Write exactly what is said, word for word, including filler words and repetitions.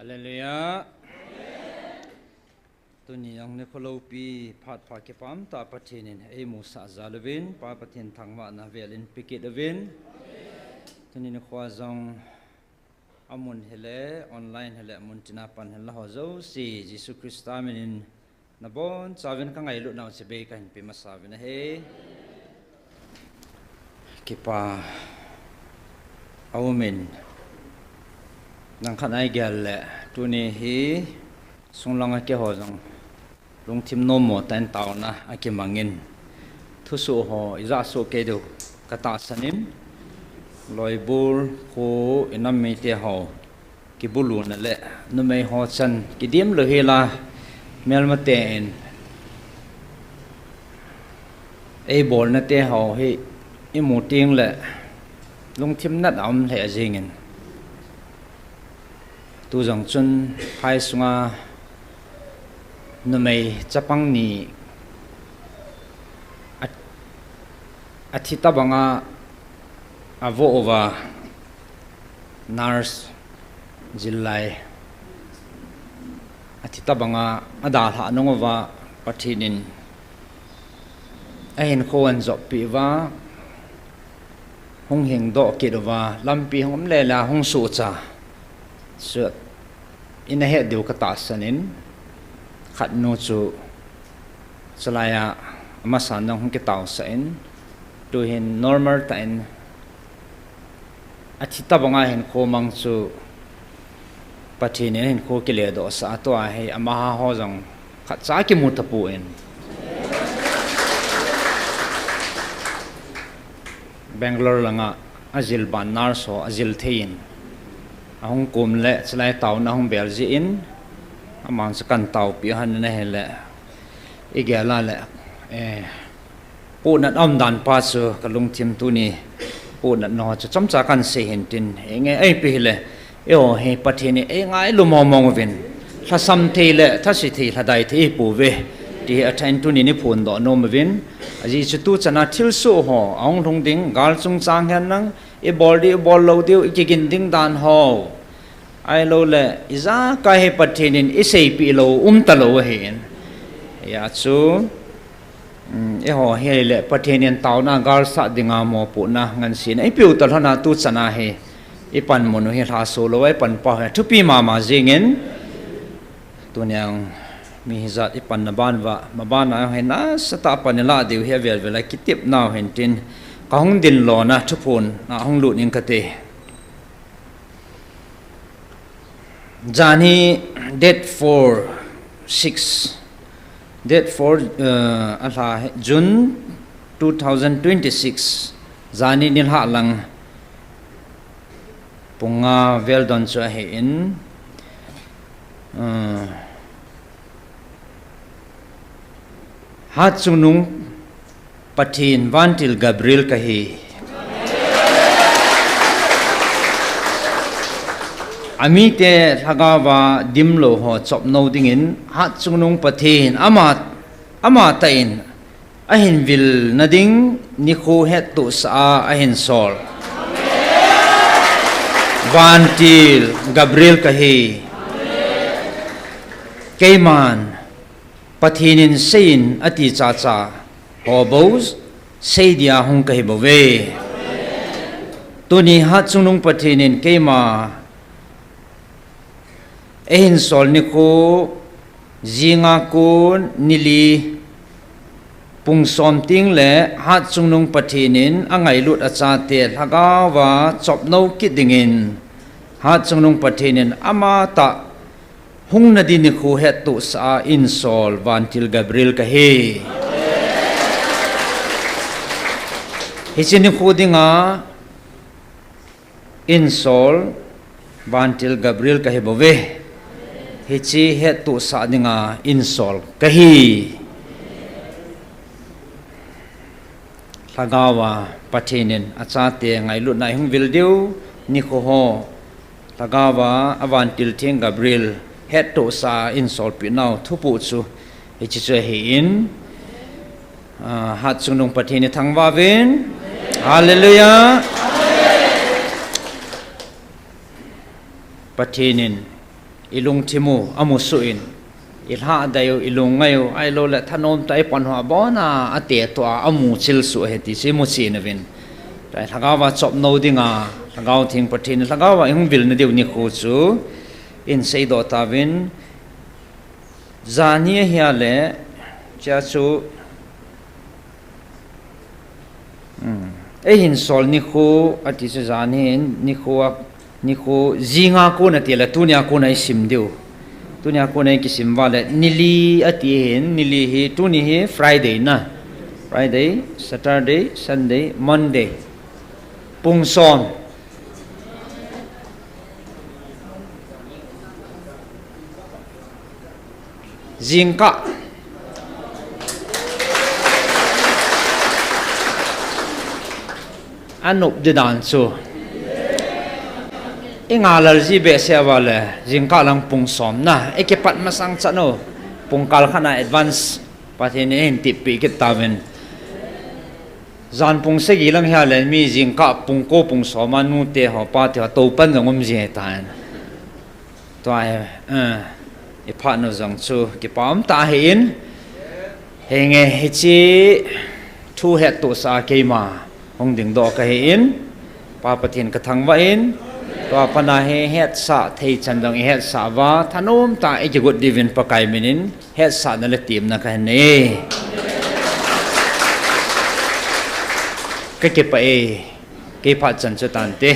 Hallelujah. Tuni jong nikho loupi phat pha kipah tah Pathen in eimusah jal uvin, Pa Pathen thangvahna vel in pe kit uvin. Tuni nikho jong amun hile, online hile, mun tina pan hile ho jouse, Jesu Christa min in nabonchauvin kangailut nau chibai kahin pe masa uvin ahi. Kipa aumin, langkhat a igel le, tuni hi sunglanga keiho jong lungthim nommo tah in taona akimangin, thusoh ho ijah soh kei diu katahsan in, Loibol kho inam mite ho kibuluna le numei ho chan kidim lou hela, melmate in eibolna te ho hi imu teng le lungthim nat a um lheh jingin, tu jong chun phai sunga numei chapang ni a, athi tabanga avoh uva, nurse jil lai, athi tabanga adalhah nung uva, Pathen in ahinkho ahin joppi uva, hung hingdoh kit uva, lampi hung um lele a hung suhcha, suh in ahet diu katahsan in, khatnu chu chulai a amasan jong hung kitaosah in, tuhin normal tah in athi tabanga hinkho mang chu Pathen in hinkho kiledohsah a, tua hi amaho jong khatcha kimu tapon, Bangalore langa ajil ban nurse ho ajil thei in, ahung kum le chulai taona ahung bel jeh in, aman chu kan taopi u ahin ahile, igel a le, eh, pohnat aum dan pa chu kalungthim tuni, pohnat nau chu chomcha kan sei hin tin, enge ipi hile, eiho hi Pathen in eingailu mongmong uvin, lhasam thei le thase thei, lhadai thei ipouve, ti hi athah in tuni niphondoh nom uvin, ajeh chu tuchana thilsoh ho ahung lhung ding, gal chungchang hen lang, ibol diu, ibol lou diu, ikigin ding dan ho, ahiloule ijakai hi Pathen in iseipeh lou umtalou ahin. Hijeh chun, um, eiho hile Pathen in taona galsat dinga mopohna nganseina ipeuvin talhona tuchana hi ipanmun u hi lhaso louva ipanpa hi thupi mama jingin, tuni a mi hijat ipanna ban uva, mabana hi nasatah a pan ilah diu hi avel vel a kitepnau hin tin, kahung dinlona thuphon a hung lut ing kate. Jan hi date four, six, date four, uh, alha hi June two thousand twenty-six, jan hi nilhah lang pung nga vel don chu ahin, uh, Hatchungnung Pathen Vantil Gabriel kahi. Amite lhagaova dimlou ho chopnou dingin Hatchungnung Pathen ama, amatah in ahin vilna ding nikho hettohsah a ahin sol Vantil Gabriel kahi. Keiman Pathen in seiyin ati chacha ho bou seidia hung kahi bouve. Tuni Hatchungnung Pathen in keima eihin sol nikho jinga kon nili pung som tengle Hatchungnung Pathen in angailut achate lhagaova chopnou kit dingin Hatchungnung Pathen in amatah hungna ding nikho hettohsah a eihin sol Vantil Gabriel kahi. Hiche nikho dinga eihin sol Vantil Gabriel kahi bouve. Hiche hettohsah dinga eihin sol kahi. Lhagaova Pathen in achate ngailutna ihung vil diu nikho ho, lhagaova Vantil Theng Gabriel hettohsah a eihin solpeh nau thupu chu hiche chu ahin, ah, Hatchungnung Pathen ithangvah uvin. Hallelujah. Pathen in ilungthimu amusuh in, ilhadai u, ilungngai u, ahilouleh thanom tah a ipan hoa abona ate toh a amu chilsuh ahi ti chu imuchen uvin. Tua lhagao va chopnou dinga, Lhagao Theng Pathen lhagao va ihung vilna diu nikho chu iseidoh tauvin, jan hi ahileh, chea chu, um, eihin sol nikho ati chu jan hin, nikho a, nikho jinga kon ati leh tunia kon a isim diu. Tunia kon a ikisim uva leh, nili ati hin, nili hi, tuni hi Friday na. Friday, Saturday, Sunday, Monday. Pung som. Jingkah. Anop di dan chu. Ingalal ji behseh uva leh, jingkah lang pung som na. Ikipat masang chan u. Pungkal khat na advance Pathen in eihin tippeh kit tauvin. Jan pung sagi lang hileh mi jingkah pung ko pung som a nute ho pate ho toupan jong um ji ahitan. Tua hi, eh, iphat u jong chu kipa umtah ahin. Henge hiche thu hettohsah a keima hung dingdoh kahin. Pa Pathen kathangvah in. Tua pat a hi hetsah thei chan jong ihetsah uva, thanom tah a ikigot diuvin Pakai min in hetsahna le temna kahin nei e. Kakipah e. Kei phat chan chu tante.